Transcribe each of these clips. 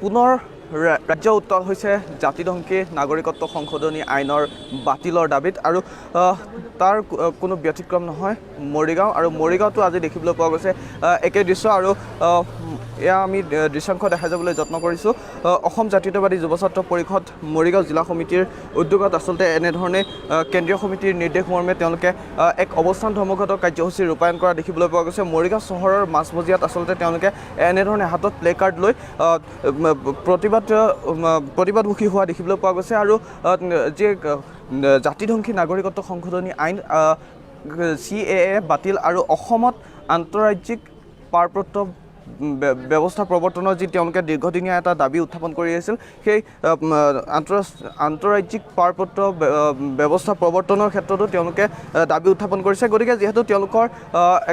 পুনৰ ৰাজ্য উত্তাল হৈছে জাতিধ্বংসী নাগৰিকত্ব সংশোধনী আইনৰ বাতিলৰ দাবীত আৰু তাৰ কোনো ব্যতিক্ৰম নহয় মৰিগাঁও। আৰু মৰিগাঁৱতো আজি দেখিবলৈ পোৱা গৈছে একে দৃশ্য। আৰু এয়া আমি দৃশ্যাংশ দেখাই যাবলৈ যত্ন কৰিছোঁ। অসম জাতীয়তাবাদী যুৱ ছাত্ৰ পৰিষদ মৰিগাঁও জিলা সমিতিৰ উদ্যোগত আচলতে এনেধৰণে কেন্দ্ৰীয় সমিতিৰ নিৰ্দেশ মৰ্মে তেওঁলোকে এক অৱস্থান ধৰ্মঘটৰ কাৰ্যসূচী ৰূপায়ণ কৰা দেখিবলৈ পোৱা গৈছে। মৰিগাঁও চহৰৰ মাজমজিয়াত আচলতে তেওঁলোকে এনেধৰণে হাতত প্লে কাৰ্ড লৈ প্ৰতিবাদমুখী হোৱা দেখিবলৈ পোৱা গৈছে। আৰু যি জাতিধ্বংসী নাগৰিকত্ব সংশোধনী আইন CAA বাতিল আৰু অসমত আন্তঃৰাজ্যিক পাৰপত্ৰ ব্যৱস্থা প্ৰৱৰ্তনৰ যি তেওঁলোকে দীৰ্ঘদিনীয়া এটা দাবী উত্থাপন কৰি আহিছিল, সেই আন্তঃৰাজ্যিক পাৰপত্ৰ ব্যৱস্থা প্ৰৱৰ্তনৰ ক্ষেত্ৰতো তেওঁলোকে দাবী উত্থাপন কৰিছে। গতিকে যিহেতু তেওঁলোকৰ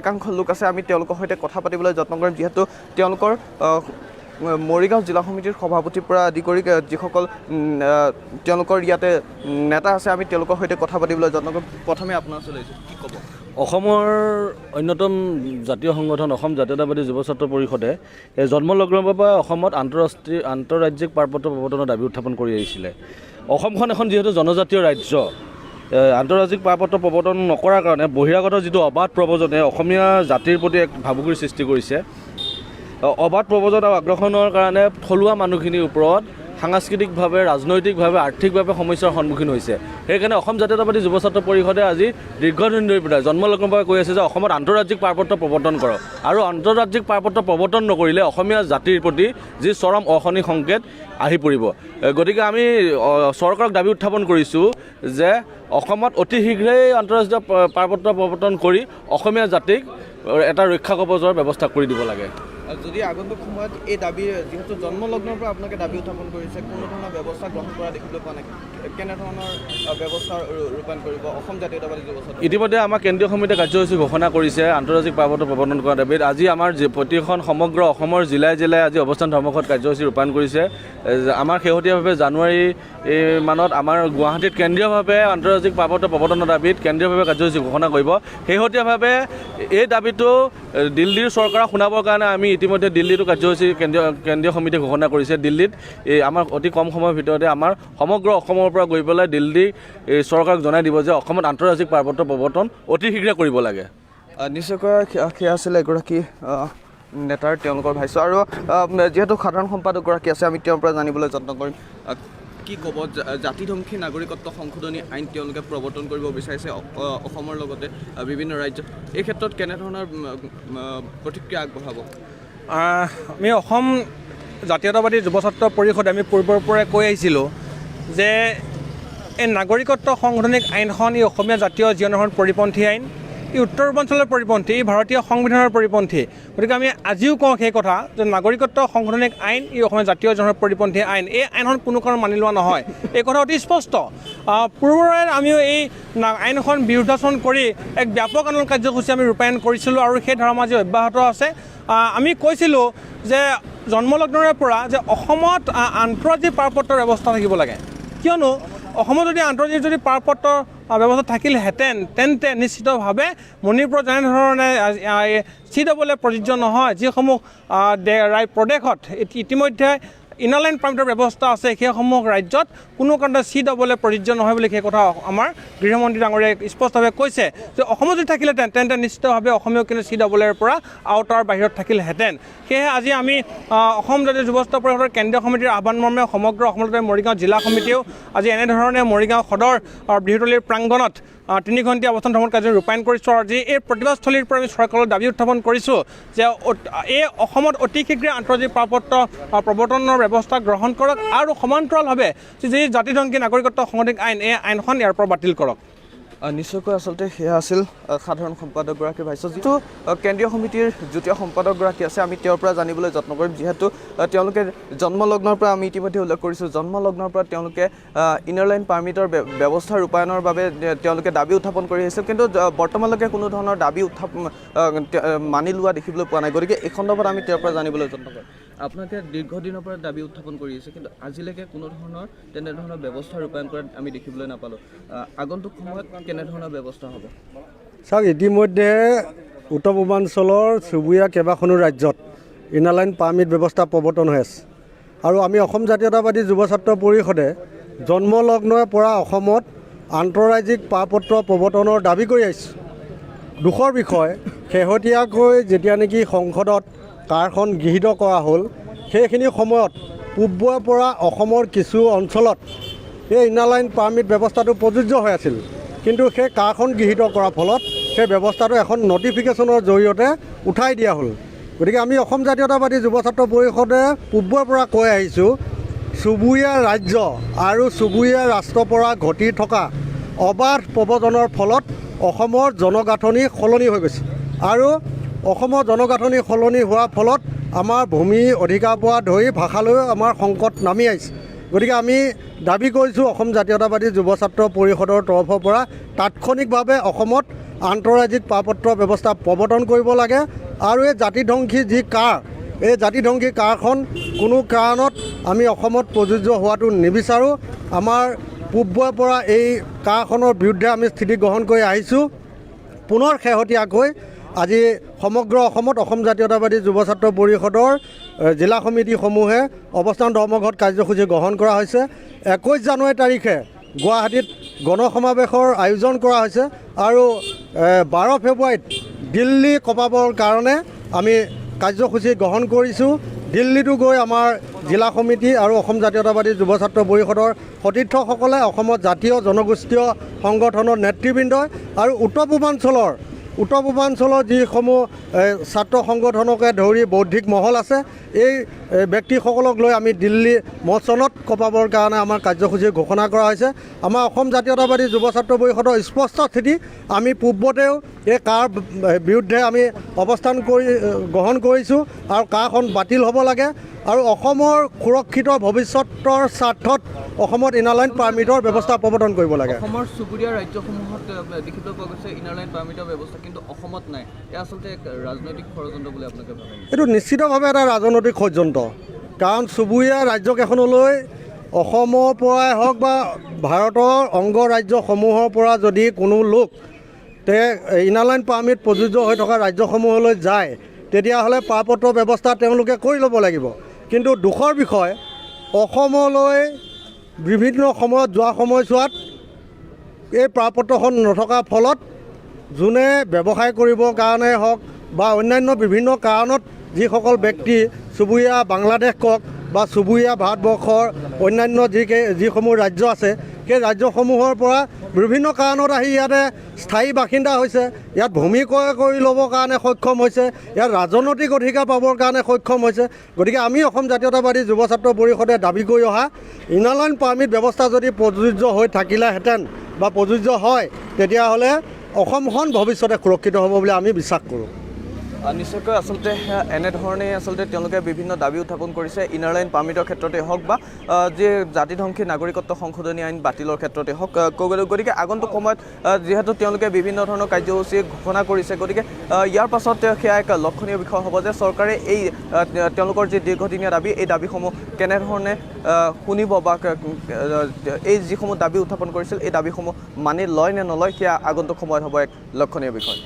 একাংশ লোক আছে, আমি তেওঁলোকৰ সৈতে কথা পাতিবলৈ যত্ন কৰিম। যিহেতু তেওঁলোকৰ মৰিগাঁও জিলা সমিতিৰ সভাপতিৰ পৰা আদি কৰি যিসকল তেওঁলোকৰ ইয়াতে নেতা আছে, আমি তেওঁলোকৰ সৈতে কথা পাতিবলৈ যত্ন কৰিম। প্ৰথমে আপোনাৰ ওচৰলৈ আহিছোঁ, কি ক'ব? অসমৰ অন্যতম জাতীয় সংগঠন অসম জাতীয়তাবাদী যুৱ ছাত্ৰ পৰিষদে এই জন্মলগ্নৰ পৰা অসমত আন্তঃৰাজ্যিক পাৰপত্ৰ প্ৰৱৰ্তনৰ দাবী উত্থাপন কৰি আহিছিলে। অসমখন এখন যিহেতু জনজাতীয় ৰাজ্য, আন্তঃৰাজ্যিক পাৰপত্ৰ প্ৰৱৰ্তন নকৰাৰ কাৰণে বহিৰাগত যিটো অবাধ প্ৰব্ৰজনে অসমীয়া জাতিৰ প্ৰতি এক ভাবুকিৰ সৃষ্টি কৰিছে। অবাধ প্ৰব্ৰজন আৰু আগ্ৰাসনৰ কাৰণে থলুৱা মানুহখিনিৰ ওপৰত সাংস্কৃতিকভাৱে, ৰাজনৈতিকভাৱে, আৰ্থিকভাৱে সমস্যাৰ সন্মুখীন হৈছে। সেইকাৰণে অসম জাতীয়তাবাদী যুৱ ছাত্ৰ পৰিষদে আজি দীৰ্ঘদিন ধৰি পেলাই জন্মলগ্নৰ পৰা কৈ আছে যে অসমত আন্তঃৰাজ্যিক পাৰপত্ৰ প্ৰৱৰ্তন কৰক আৰু আন্তঃৰাজ্যিক পাৰপত্ৰ প্ৰৱৰ্তন নকৰিলে অসমীয়া জাতিৰ প্ৰতি যি চৰম অশনি সংকেত আহি পৰিব। গতিকে আমি চৰকাৰক দাবী উত্থাপন কৰিছোঁ যে অসমত অতি শীঘ্ৰেই আন্তঃৰাষ্ট্ৰীয় পাৰপত্ৰ প্ৰৱৰ্তন কৰি অসমীয়া জাতিক এটা ৰক্ষা কৱচৰ ব্যৱস্থা কৰি দিব লাগে। যদি আগন্তুক সময়ত এই দাবী, যিহেতু জন্মলগ্নৰ পৰা আপোনালোকে দাবী উত্থাপন কৰিছে, কোনো ধৰণৰ ব্যৱস্থা গ্ৰহণ কৰা দেখিবলৈ পোৱা নাই, কেনেধৰণৰ ব্যৱস্থা ৰূপায়ণ কৰিব অসম জাতীয়তাবাদী যুৱ ছাত্ৰ? ইতিমধ্যে আমাৰ কেন্দ্ৰীয় সমিতিয়ে কাৰ্যসূচী ঘোষণা কৰিছে আন্তঃৰাজ্যিক পাৰপত্ৰ প্ৰৱৰ্তন কৰা দাবীত। আজি আমাৰ প্ৰতিখন সমগ্ৰ অসমৰ জিলাই জিলাই আজি অৱস্থান ধৰ্মঘট কাৰ্যসূচী ৰূপায়ণ কৰিছে। আমাৰ শেহতীয়াভাৱে জানুৱাৰী এই মানত আমাৰ গুৱাহাটীত কেন্দ্ৰীয়ভাৱে আন্তঃৰাজ্যিক পাৰপত্ৰ প্ৰৱৰ্তনৰ দাবীত কেন্দ্ৰীয়ভাৱে কাৰ্যসূচী ঘোষণা কৰিব। শেহতীয়াভাৱে এই দাবীটো দিল্লীৰ চৰকাৰক শুনাবৰ কাৰণে আমি ইতিমধ্যে দিল্লীতো কাৰ্যসূচী কেন্দ্ৰীয় সমিতিয়ে ঘোষণা কৰিছে। দিল্লীত এই আমাৰ অতি কম সময়ৰ ভিতৰতে আমাৰ সমগ্ৰ অসমৰ পৰা গৈ পেলাই দিল্লী এই চৰকাৰক জনাই দিব যে অসমত আন্তঃৰাজ্যিক পাৰপত্ৰ প্ৰৱৰ্তন অতি শীঘ্ৰে কৰিব লাগে। নিশ্চয়কৈ সেয়া আছিলে এগৰাকী নেতাৰ তেওঁলোকৰ ভাষ্য। আৰু যিহেতু সাধাৰণ সম্পাদকগৰাকী আছে, আমি তেওঁৰ পৰা জানিবলৈ যত্ন কৰিম। কি ক'ব, জাতিধ্বংসী নাগৰিকত্ব সংশোধনী আইন তেওঁলোকে প্ৰৱৰ্তন কৰিব বিচাৰিছে অসমৰ লগতে বিভিন্ন ৰাজ্যত, এই ক্ষেত্ৰত কেনেধৰণৰ প্ৰতিক্ৰিয়া আগবঢ়াব? আমি অসম জাতীয়তাবাদী যুৱ ছাত্ৰ পৰিষদে আমি পূৰ্বৰ পৰাই কৈ আহিছিলোঁ যে এই নাগৰিকত্ব সংশোধনী আইনখন এই অসমীয়া জাতীয় জীৱনৰ পৰিপন্থী আইন, ই উত্তৰ পূৰ্বাঞ্চলৰ পৰিপন্থী, ই ভাৰতীয় সংবিধানৰ পৰিপন্থী। গতিকে আমি আজিও কওঁ সেই কথা যে নাগৰিকত্ব সংশোধনী আইন ই অসমীয়া জাতীয় জীৱনৰ পৰিপন্থী আইন। এই আইনখন কোনো কাৰণ মানি লোৱা নহয়, এই কথা অতি স্পষ্ট। পূৰ্বৰে আমিও এই আইনখন বিৰুদ্ধাচৰণ কৰি এক ব্যাপক আন্দোলন কাৰ্যসূচী আমি ৰূপায়ণ কৰিছিলোঁ আৰু সেই ধাৰা আজি অব্যাহত আছে। আমি কৈছিলোঁ যে জন্মলগ্নৰে পৰা যে অসমত আন্তঃৰাজ্যিক পাৰপত্ৰৰ ব্যৱস্থা থাকিব লাগে। কিয়নো অসমত যদি আন্তঃৰাজ্যিক যদি পাৰপত্ৰ ব্যৱস্থা থাকিলহেঁতেন, তেন্তে নিশ্চিতভাৱে মণিপুৰত যেনেধৰণে CAA প্ৰযোজ্য নহয়, যিসমূহ প্ৰদেশত ইতিমধ্যে ইনাৰ লাইন পাৰ্মিটৰ ব্যৱস্থা আছে, সেইসমূহ ৰাজ্যত কোনো কাৰণতে CAA প্ৰযোজ্য নহয় বুলি সেই কথা আমাৰ গৃহমন্ত্ৰী ডাঙৰীয়াই স্পষ্টভাৱে কৈছে যে অসমত যদি থাকিলেহেঁতেন তেন্তে নিশ্চিতভাৱে অসমীয়াও কিন্তু CAAৰ পৰা আওতাৰ বাহিৰত থাকিলহেঁতেন। সেয়েহে আজি আমি অসম জাতীয় যুৱ ছাত্ৰ পৰিষদৰ কেন্দ্ৰীয় সমিতিৰ আহ্বান মৰ্মে সমগ্ৰ অসমতে মৰিগাঁও জিলা সমিতিয়েও আজি এনেধৰণে মৰিগাঁও সদৰ বৃহতলীৰ প্ৰাংগণত 3 ঘণ্টীয়া অৱস্থান ধৰ্মঘট কাৰ্যসূচী ৰূপায়ণ কৰিছোঁ। আৰু আজি এই প্ৰতিবাদস্থলীৰ পৰা আমি চৰকাৰলৈ দাবী উত্থাপন কৰিছোঁ যে এই অসমত অতি শীঘ্ৰে আন্তঃৰাজ্যিক পাৰপত্ৰ প্ৰৱৰ্তনৰ ব্যৱস্থা গ্ৰহণ কৰক আৰু সমান্তৰালভাৱে যি জাতিধ্বংসী নাগৰিকত্ব সংশোধনী আইন, এই আইনখন ইয়াৰ পৰা বাতিল কৰক। নিশ্চয়কৈ আচলতে সেয়া আছিল সাধাৰণ সম্পাদকগৰাকীৰ ভাষ্য। যিটো কেন্দ্ৰীয় সমিতিৰ যুটীয়া সম্পাদকগৰাকী আছে, আমি তেওঁৰ পৰা জানিবলৈ যত্ন কৰিম। যিহেতু তেওঁলোকে জন্মলগ্নৰ পৰা, আমি ইতিমধ্যে উল্লেখ কৰিছোঁ, জন্মলগ্নৰ পৰা তেওঁলোকে ইনাৰ লাইন পাৰ্মিটৰ ব্যৱস্থা ৰূপায়ণৰ বাবে তেওঁলোকে দাবী উত্থাপন কৰি আহিছিল, কিন্তু বৰ্তমানলৈকে কোনো ধৰণৰ দাবী উত্থাপন মানি লোৱা দেখিবলৈ পোৱা নাই। গতিকে এই সন্দৰ্ভত আমি তেওঁৰ পৰা জানিবলৈ যত্ন কৰিম। আপোনালোকে দীৰ্ঘদিনৰ পৰা দাবী উত্থাপন কৰি আছে, কিন্তু আজিলৈকে কোনো ধৰণৰ তেনেধৰণৰ ব্যৱস্থা ৰূপায়ণ কৰা আমি দেখিবলৈ নাপালোঁ। আগন্তুক সময়ত কেনেধৰণৰ ব্যৱস্থা হ'ব? চাওক, ইতিমধ্যে উত্তৰ পূৰ্বাঞ্চলৰ চুবুৰীয়া কেইবাখনো ৰাজ্যত ইনাৰ লাইন পাৰ্মিট ব্যৱস্থা প্ৰৱৰ্তন হৈ আছে। আৰু আমি অসম জাতীয়তাবাদী যুৱ ছাত্ৰ পৰিষদে জন্মলগ্নৰ পৰা অসমত আন্তঃৰাজ্যিক পাৰপত্ৰ প্ৰৱৰ্তনৰ দাবী কৰি আহিছোঁ। দুখৰ বিষয়, শেহতীয়াকৈ যেতিয়া নেকি সংসদত কাৰখন গৃহীত কৰা হ'ল, সেইখিনি সময়ত পূৰ্বৰ পৰা অসমৰ কিছু অঞ্চলত এই ইনাৰ লাইন পাৰ্মিট ব্যৱস্থাটো প্ৰযোজ্য হৈ আছিল। কিন্তু সেই কাৰখন গৃহীত কৰাৰ ফলত সেই ব্যৱস্থাটো এখন নটিফিকেশ্যনৰ জৰিয়তে উঠাই দিয়া হ'ল। গতিকে আমি অসম জাতীয়তাবাদী যুৱ ছাত্ৰ পৰিষদে পূৰ্বৰ পৰা কৈ আহিছোঁ, চুবুৰীয়া ৰাজ্য আৰু চুবুৰীয়া ৰাষ্ট্ৰৰ পৰা ঘটি থকা অবাধ প্ৰব্ৰজনৰ ফলত অসমৰ জনগাঁথনি সলনি হৈ গৈছে আৰু অসমৰ জনগাঁথনি সলনি হোৱাৰ ফলত আমাৰ ভূমি অধিকাৰ পৰা ধৰি ভাষালৈও আমাৰ সংকট নামি আহিছে। গতিকে আমি দাবী কৰিছোঁ অসম জাতীয়তাবাদী যুৱ ছাত্ৰ পৰিষদৰ তৰফৰ পৰা তাৎক্ষণিকভাৱে অসমত আন্তঃৰাজ্যিক পাৰপত্ৰ ব্যৱস্থা প্ৰৱৰ্তন কৰিব লাগে আৰু এই জাতিধ্বংসী যি কাৰ, এই জাতিধ্বংসী কাৰখন কোনো কাৰণত আমি অসমত প্ৰযোজ্য হোৱাটো নিবিচাৰোঁ। আমাৰ পূৰ্বৰ পৰা এই কাৰখনৰ বিৰুদ্ধে আমি স্থিতি গ্ৰহণ কৰি আহিছোঁ। পুনৰ শেহতীয়াকৈ আজি সমগ্ৰ অসমত অসম জাতীয়তাবাদী যুৱ ছাত্ৰ পৰিষদৰ জিলা সমিতিসমূহে অৱস্থান ধৰ্মঘট কাৰ্যসূচী গ্ৰহণ কৰা হৈছে। 21 জানুৱাৰী তাৰিখে গুৱাহাটীত গণসমাৱেশৰ আয়োজন কৰা হৈছে আৰু 12 ফেব্ৰুৱাৰীত দিল্লী কঁপাবৰ কাৰণে আমি কাৰ্যসূচী গ্ৰহণ কৰিছোঁ। দিল্লীতো গৈ আমাৰ জিলা সমিতি আৰু অসম জাতীয়তাবাদী যুৱ ছাত্ৰ পৰিষদৰ সতীৰ্থসকলে, অসমত জাতীয় জনগোষ্ঠীয় সংগঠনৰ নেতৃবৃন্দই আৰু উত্তৰ পূৰ্বাঞ্চলৰ যিসমূহ ছাত্ৰ সংগঠনকে ধৰি বৌদ্ধিক মহল আছে, এই ব্যক্তিসকলক লৈ আমি দিল্লী মচনত কঁপাবৰ কাৰণে আমাৰ কাৰ্যসূচী ঘোষণা কৰা হৈছে। আমাৰ অসম জাতীয়তাবাদী যুৱ ছাত্ৰ পৰিষদৰ স্পষ্ট স্থিতি, আমি পূৰ্বতেও এই কাৰ বিৰুদ্ধে আমি অৱস্থান কৰি গ্ৰহণ কৰিছোঁ আৰু কাখন বাতিল হ'ব লাগে আৰু অসমৰ সুৰক্ষিত ভৱিষ্যতৰ স্বাৰ্থত অসমত ইনাৰ লাইন পাৰ্মিটৰ ব্যৱস্থা প্ৰৱৰ্তন কৰিব লাগে। অসমৰ চুবুৰীয়া ৰাজ্যসমূহত দেখিবলৈ পোৱা গৈছে ইনাৰ লাইন পাৰ্মিটৰ ব্যৱস্থা, কিন্তু অসমত নাই। এয়া আচলতে এক ৰাজনৈতিক ষড়যন্ত্ৰ বুলি আপোনালোকে ভাবে নেকি? এইটো নিশ্চিতভাৱে এটা ৰাজনৈতিক ষড়যন্ত্ৰ। কাৰণ চুবুৰীয়া ৰাজ্যকেইখনলৈ অসমৰ পৰাই হওক বা ভাৰতৰ অংগ ৰাজ্যসমূহৰ পৰা যদি কোনো লোক তে ইনাৰ লাইন পাৰ্মিট প্ৰযোজ্য হৈ থকা ৰাজ্যসমূহলৈ যায়, তেতিয়াহ'লে পাৰপত্ৰ ব্যৱস্থা তেওঁলোকে কৰি ল'ব লাগিব। কিন্তু দুখৰ বিষয়, অসমলৈ বিভিন্ন সময়ত যোৱা সময়ছোৱাত এই পাৰপত্ৰখন নথকাৰ ফলত যোনে ব্যৱসায় কৰিবৰ কাৰণে হওক বা অন্যান্য বিভিন্ন কাৰণত যিসকল ব্যক্তি চুবুৰীয়া বাংলাদেশ কওক বা চুবুৰীয়া ভাৰতবৰ্ষৰ অন্যান্য যিসমূহ ৰাজ্য আছে, সেই ৰাজ্যসমূহৰ পৰা বিভিন্ন কাৰণত আহি ইয়াতে স্থায়ী বাসিন্দা হৈছে, ইয়াত ভূমি ক্ৰয় কৰি ল'বৰ কাৰণে সক্ষম হৈছে, ইয়াত ৰাজনৈতিক অধিকাৰ পাবৰ কাৰণে সক্ষম হৈছে। গতিকে আমি অসম জাতীয়তাবাদী যুৱ ছাত্ৰ পৰিষদে দাবী কৰি অহা ইনাৰ লাইন পাৰ্মিট ব্যৱস্থা যদি প্ৰযোজ্য হৈ থাকিলেহেঁতেন বা প্ৰযোজ্য হয়, তেতিয়াহ'লে অসমখন ভৱিষ্যতে সুৰক্ষিত হ'ব বুলি আমি বিশ্বাস কৰোঁ। নিশ্চয়কৈ আচলতে এনেধৰণে আচলতে তেওঁলোকে বিভিন্ন দাবী উত্থাপন কৰিছে, ইনাৰ লাইন পাৰ্মিটৰ ক্ষেত্ৰতে হওক বা যি জাতিধ্বংসী নাগৰিকত্ব সংশোধনী আইন বাতিলৰ ক্ষেত্ৰতে হওক। গতিকে আগন্তুক সময়ত যিহেতু তেওঁলোকে বিভিন্ন ধৰণৰ কাৰ্যসূচী ঘোষণা কৰিছে, গতিকে ইয়াৰ পাছত সেয়া এক লক্ষণীয় বিষয় হ'ব যে চৰকাৰে এই তেওঁলোকৰ যি দীৰ্ঘদিনীয়া দাবী, এই দাবীসমূহ কেনেধৰণে শুনিব বা এই যিসমূহ দাবী উত্থাপন কৰিছিল, এই দাবীসমূহ মানি লয় নে নলয়, সেয়া আগন্তুক সময়ত হ'ব এক লক্ষণীয় বিষয়।